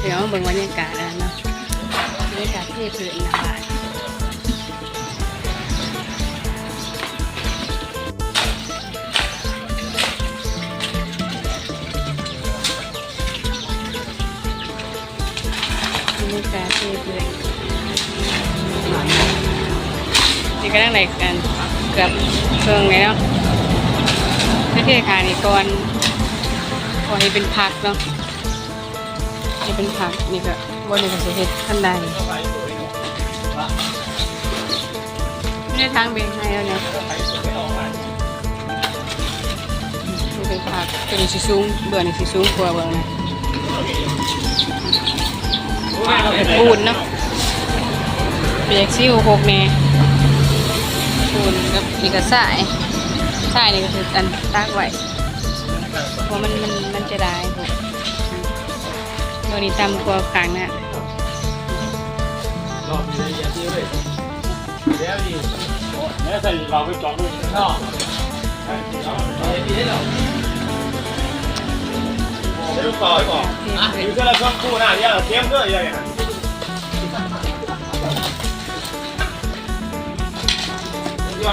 ດຽວມາເບິ່ງບັນຍາກາດອັນນັ້ນເນາະ ບັນຍາກາດເທພື້ນໜ້າບ້ານ. ບັນຍາກາດເທພື້ນ ນີ້ກຳລັງໄດ້ອັນເກືອບເຄິ່ງແລ້ວເນາະ ໄດ້ເທຂ້າງນີ້ກ່ອນ ເພາະເຮັດເປັນພັກເນາະ ເຮັດເປັນພັກ ນີ້ກໍ ບ່ອນນີ້ກໍຊິເຮັດຄັນໄດ ຢູ່ໃນຖັງເບກໃຫ້ແລ້ວນີ້ ເຮັດເປັນພັກ ຕົວນີ້ຊິສູງ ເບື້ອງນີ້ຊິສູງກວ່າເບື້ອງນັ້ນ ປູນເນາະ ເບກຊິຫົກໆແດ່ ປູນກັບ ນີ້ກໍຊາຍ ຊາຍນີ້ກໍຄືອັນຕັກໄວ້ ເພາະມັນ ມັນ ມັນຈະໄດ້ ໂອ້ ຕົວນີ້ຕ່ຳກວ່າຂ້າງນັ້ນ.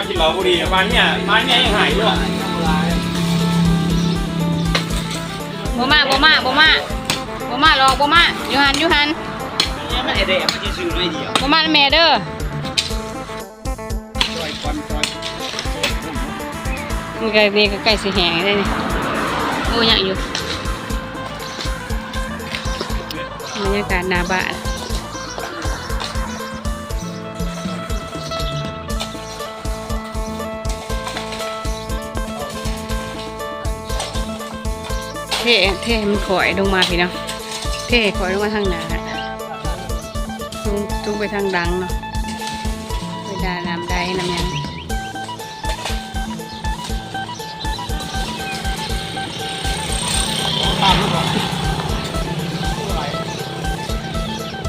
ກິນເຫຼົ້າບໍ່ດີ ບ້ານເມຍ ບ້ານເມຍຍັງຫາຍຢູ່. ບໍ່ມາ ບໍ່ມາ ບໍ່ມາ ບໍ່ມາຫຼອກ ບໍ່ມາ ຢູ່ຫັ້ນ ຢູ່ຫັ້ນ ມັນແດດ ມັນຊິຊື້ໜ້ອຍດຽວ ບໍ່ມານຳແມ່ເດີ. ມັນກໍ ນີ້ກໍໃກ້ຊິແຫ້ງແລ້ວນີ້ ໂອ້ ຍັງຢູ່ ບັນຍາກາດໜ້າບ້ານ. ເທ ເທໃຫ້ມັນຂ້ອຍລົງມາພີ້ເນາະ ເທຂ້ອຍລົງມາທາງໜ້າ ສູງ ສູງໄປທາງຫຼັງເນາະ ເວລານ້ຳໄດນ້ຳຫຍັງ.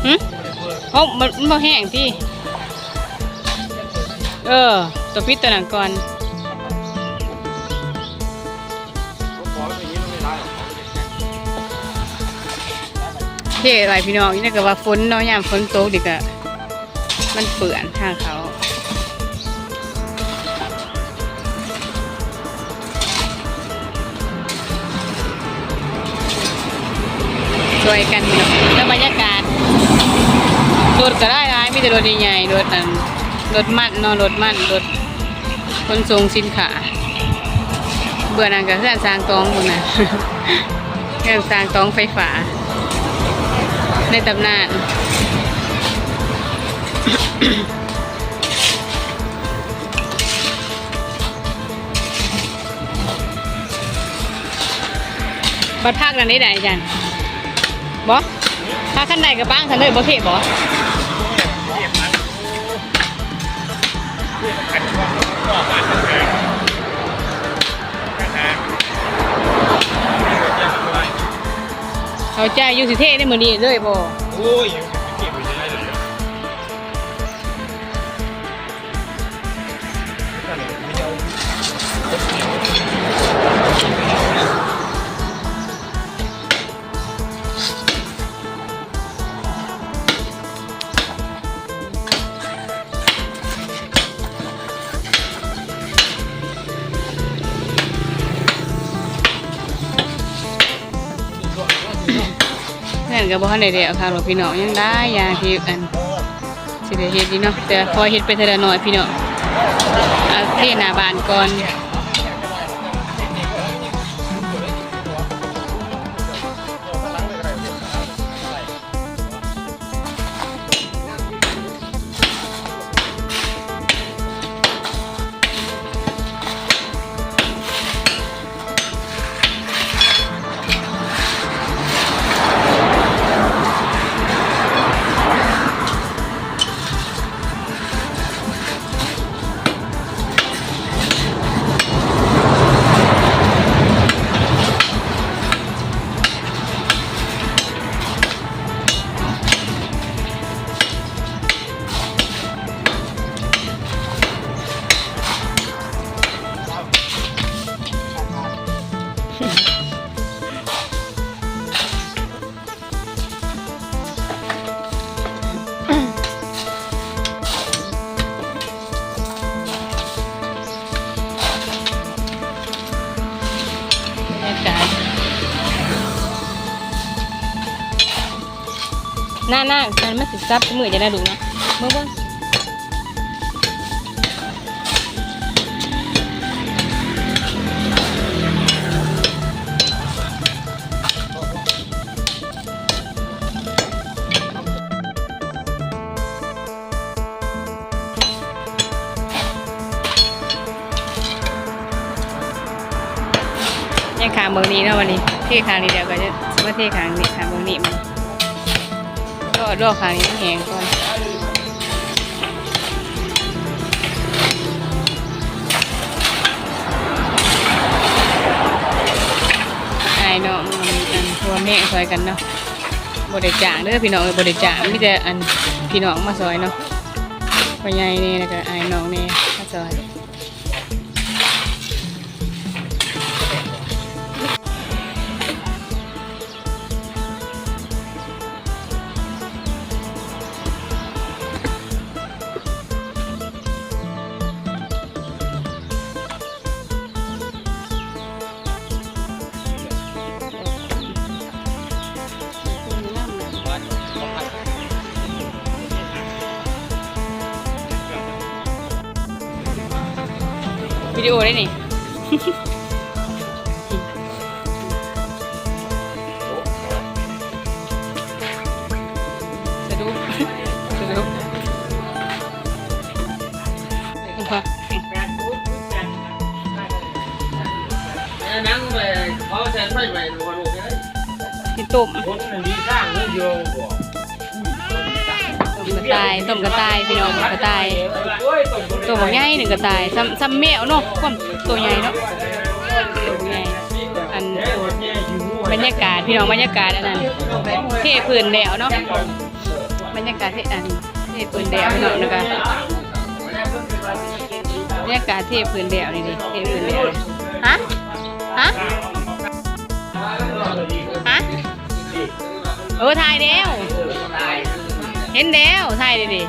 ຫຶ ເອົ້າ ມັນ ມັນບໍ່ແຫ້ງຕິ ເອີ ຕ້ອງປິດຕົວນັ້ນກ່ອນ ເທໄວ້ພີ່ນ້ອງ ນີ້ກໍວ່າຝົນເນາະ ຍາມຝົນຕົກນີ້ກໍ ມັນເປື້ອນທາງເຂົ້າ ຊ່ວຍກັນເນາະ ແລ້ວບັນຍາກາດ ລົດກໍຫຼາຍໆ ມີແຕ່ລົດໃຫຍ່ໆ ລົດອັນ ລົດມັນເນາະ ລົດມັນ ລົດ ຂົນສົ່ງສິນຄ້າ ເບື້ອງນັ້ນກໍເຮືອນຊ່າງຕອງພຸ້ນນະ ເຮືອນຊ່າງຕອງໄຟຟ້າໃນຕຳນານ. ບັດພັກນັ້ນໄດ້ໃດ ອາຈານ? ບໍ່? ຖ້າຄັນໃດກໍປາງຊັ້ນເລີຍ ບໍ່ເພບໍ່? ເຂົ້າໃຈຢູ່ ຊິເທໃນມື້ນີ້ເລີຍບໍ່? ໂອ້ຍ ເຮືອນກໍບໍ່ທັນໄດ້ແລ້ວຄັກດອກພີ່ນ້ອງ ຍັງຫຼາຍຢ່າງທີ່ອັນ ຊິໄດ້ເຮັດຢູ່ເນາະ ແຕ່ຂໍເຮັດໄປເທື່ອລະໜ້ອຍພີ່ນ້ອງ ເອົາເທໜ້າບ້ານກ່ອນ. ເ ນານໆ ມັນ ມັນຊິສັບມືຈະໄດ້ດຸເນາະ ເບິ່ງໆ. ຍັງຂ້າງເບິ່ງນີ້ເນາະ ບັດນີ້ເທຂ້າງນີ້ແລ້ວກໍຈະຊິມາເທຂ້າງນີ້ ຂ້າງເບິ່ງນີ້ມັນ ລໍ ລໍຂ້າງນີ້ມັນແຫ້ງກ່ອນ. ອ້າຍນ້ອງ ອັນ ຮ່ວມແຮງຊ່ອຍກັນເນາະ ບໍ່ໄດ້ຈ້າງເດີພີ່ນ້ອງເອີຍ ບໍ່ໄດ້ຈ້າງ ມີແຕ່ ອັນ ພີ່ນ້ອງມາຊ່ອຍເນາະ ພໍ່ໃຫຍ່ແດ່ ແລ້ວກໍອ້າຍນ້ອງແດ່ມາຊ່ອຍ. ວິດີໂອໄດ້ນີ້ ສະດຸກ ສະດຸກ. ຊິຕົ້ມ ຕົ້ມກະຕ່າຍ ຕົ້ມກະຕ່າຍ ພີ່ນ້ອງ ກະຕ່າຍ ໂຕບັກໃຫຍ່ໜຶ່ງກະຕ່າຍ ສ່ຳ ສ່ຳແມວເນາະ ຄວາມໂຕໃຫຍ່ເນາະ ໂຕໃຫຍ່. ອັນ ບັນຍາກາດ ພີ່ນ້ອງ ບັນຍາກາດ ອັນນັ້ນ ເທພື້ນແລ້ວເນາະ ບັນຍາກາດເທ ອັນ ເທພື້ນແລ້ວເນາະ ແລ້ວກະ ບັນຍາກາດເທພື້ນແລ້ວນີ້ເດ້ ເທພື້ນແລ້ວ ຮະ ຮະ ຮະ ເອີ ຖ່າຍແລ້ວ ເຫັນແລ້ວ ຖ່າຍເດ້ ນີ້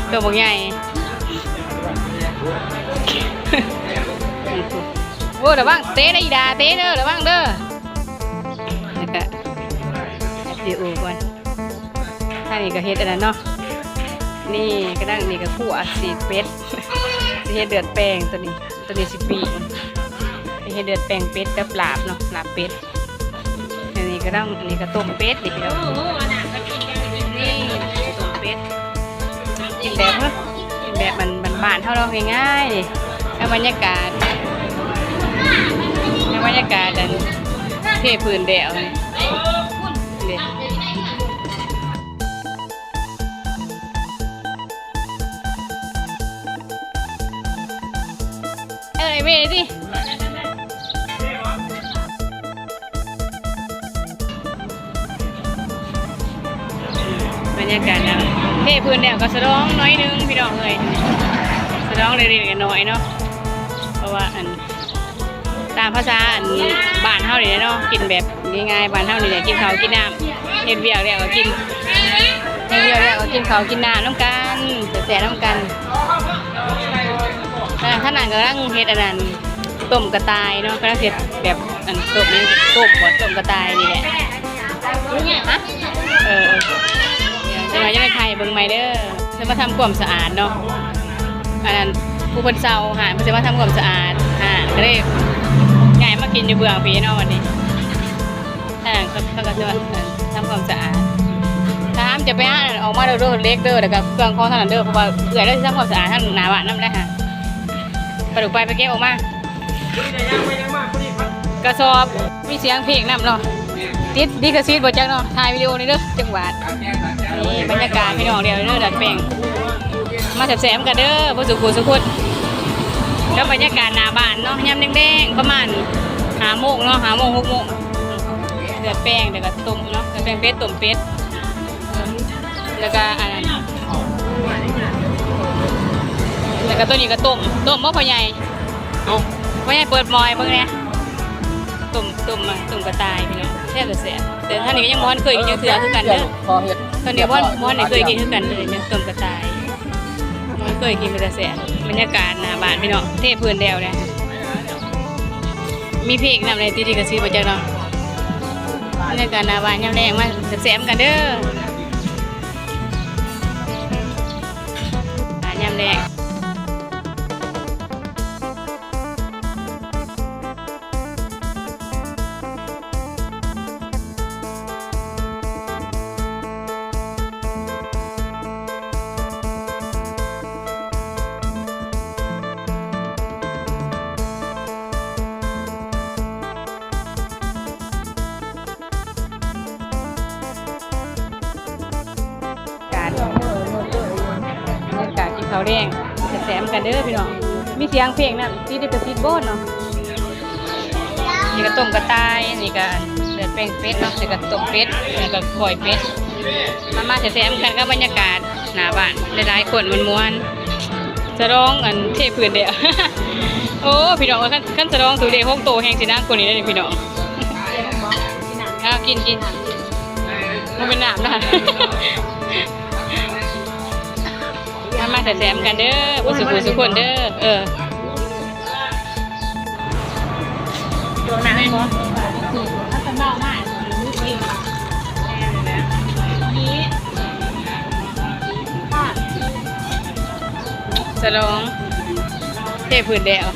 ໂຕບັກໃຫຍ່ ໂອ້ ລະວັງເຕະເດີ ອີ່ດາເຕະເດີ ລະວັງເດີ ແລ້ວກະ ວິດີໂອກ່ອນ. ທາງນີ້ກໍເຮັດອັນນັ້ນເນາະ ນີ້ກະດັງ ນີ້ກໍຂົ້ວ ຊິເປັດ ຊິເຮັດເລືອດແປງ ໂຕນີ້ ໂຕນີ້ຊິປີ້ງ ຊິເຮັດເລືອດແປງເປັດກັບລາບເນາະ ລາບເປັດ. ອັນນີ້ກະດັງ ອັນນີ້ກະຕົ້ມເປັດ ນີ້ພີ່ນ້ອງ ນີ້ຕົ້ມເປັດ ກິນແບບ ກິນແບບບ້ານໆ ເຮົາເນາະ ງ່າຍໆ ແລ້ວບັນຍາກາດ ແລ້ວບັນຍາກາດ ອັນ ເທພື້ນແລ້ວ ນີ້ ເດ້. ເອີ ໄອ້ເວຕິ ບັນຍາກາດນະ ເທພື້ນແລ້ວກໍສະດອງໜ້ອຍໜຶ່ງ ພີ່ນ້ອງເອີຍ ສະດອງເລັກໆ ນ້ອຍໆ ເນາະ ເພາະວ່າ ອັນ ຕາມພາສາ ອັນ ບ້ານເຮົານີ້ແຫຼະເນາະ ກິນແບບງ່າຍໆ ບ້ານເຮົານີ້ແຫຼະ ກິນເຂົ້າກິນນ້ຳ ເຮັດວຽກແລ້ວກໍກິນ ເຮັດວຽກແລ້ວກໍກິນເຂົ້າກິນນ້ຳນຳກັນ ແຊບໆ ນຳກັນ. ທາງນັ້ນກຳລັງເຮັດອັນນັ້ນ ຕົ້ມກະຕ່າຍເນາະ ກຳລັງເຮັດແບບ ອັນ ຕົ້ມ ຕົ້ມບໍ່ ຕົ້ມກະຕ່າຍນີ້ແຫຼະ ຮະ ເອີ ເອີ ຈັກໜ່ອຍຈະໄດ້ຖ່າຍເບິ່ງໃໝ່ເດີ. ເພິ່ນມາທຳຄວາມສະອາດເນາະ ອັນນັ້ນ ຜູ້ເພິ່ນເຊົ່າຮ້ານ ເພິ່ນຊິມາທຳຄວາມສະອາດຮ້ານ ກໍເລີຍຍ້າຍມາກິນຢູ່ເບື້ອງພີ້ເນາະ ບັດນີ້ ທາງນັ້ນເຂົາກໍຊິມາທຳຄວາມສະອາດ ຖາມຈະໄປຫາ ອອກມາເດີ ເຫຼັກເດີ ແລ້ວກໍເຄື່ອງຂອງທາງນັ້ນເດີ ເພາະວ່າເອື້ອຍລາວຊິທຳຄວາມສະອາດທາງໜ້າບ້ານນຳໄດ໋ຫາ ໄປລູກ ໄປ ໄປເກັບອອກມາ ກະສອບ ມີສຽງເພງນຳເນາະ ຕິດລິຂະສິດບໍ່ຈັກເນາະ ຖ່າຍວິດີໂອນີ້ເດີ ຈັກບາດ. ນີ້ບັນຍາກາດພີ່ນ້ອງ ແລ້ວເດີ ດັດແປງ ມາແຊບໆ ນຳກັນເດີ ເບິດສູ່ຜູ້ສູ່ຄົນ ກັບບັນຍາກາດໜ້າບ້ານເນາະ ຍາມແລງໆ ປະມານຫ້າໂມງເນາະ ຫ້າໂມງ ຫົກໂມງ ດັດແປງ ແລ້ວກໍຕົ້ມເນາະ ດັດແປງເປັດ ຕົ້ມເປັດ ແລ້ວກໍອັນນັ້ນ ແລ້ວກໍໂຕນີ້ກໍຕົ້ມ ຕົ້ມບໍ່ພໍ່ໃຫຍ່? ຕົ້ມ ພໍ່ໃຫຍ່ເປີດໝໍ້ໃຫ້ເບິ່ງແດ່ ຕົ້ມ ຕົ້ມ ຕົ້ມກະຕ່າຍພີ່ນ້ອງ ແຊບແທ້ແຊບ ແຕ່ທາງນີ້ກໍຍັງບໍ່ທັນເຄີຍກິນຈັກເທື່ອຄືກັນເດີ ຕອນນີ້ບໍ່ ບໍ່ທັນໄດ້ເຄີຍກິນຄືກັນເດີ ຕົ້ມກະຕ່າຍ ບໍ່ເຄີຍກິນ ເປັນຕາແຊບ ບັນຍາກາດໜ້າບ້ານພີ່ນ້ອງ ເທພື້ນແລ້ວແຫຼະ ມີເພງນຳໃນທີ່ ທີ່ກະຊິບໍ່ຈັກເນາະ ບັນຍາກາດໜ້າບ້ານຍາມແລງ ມາແຊບໆ ນຳກັນເດີ. ແລກ ການ ບັນຍາກາດກິນເຂົ້າແລງ ແຊມກັນເດີພີ່ນ້ອງ. ມີສຽງເພງນຳ ຕິດລິຂະສິດບໍ່ເນາະ. ນີ້ກະຕົ້ມກະຕ່າຍ ນີ້ກະເລືອດແປງເປັດເນາະ ນີ້ກະຕົ້ມເປັດ ແລ້ວກະກ້ອຍເປັດ. ມາ ມາແຊມກັນກັບບັນຍາກາດໜ້າບ້ານ ຫຼາຍໆຄົນມ່ວນໆ ສະຫຼອງອັນເທພື້ນແລ້ວ. ໂອ້ ພີ່ນ້ອງເອີຍ ຄັນ ຄັນສະຫຼອງຖືກເລກຫົກໂຕແຮງຊິໜັກກວ່ານີ້ເດ້ພີ່ນ້ອງ. ເອົາ ກິນ ກິນ ມັນເປັນນ້ຳນະ. ມາ ມາແຊມກັນເດີ ເບິດສູ່ຜູ້ສູ່ຄົນເດີ. ເອີ ສະຫຼອງເທພື້ນແລ້ວ.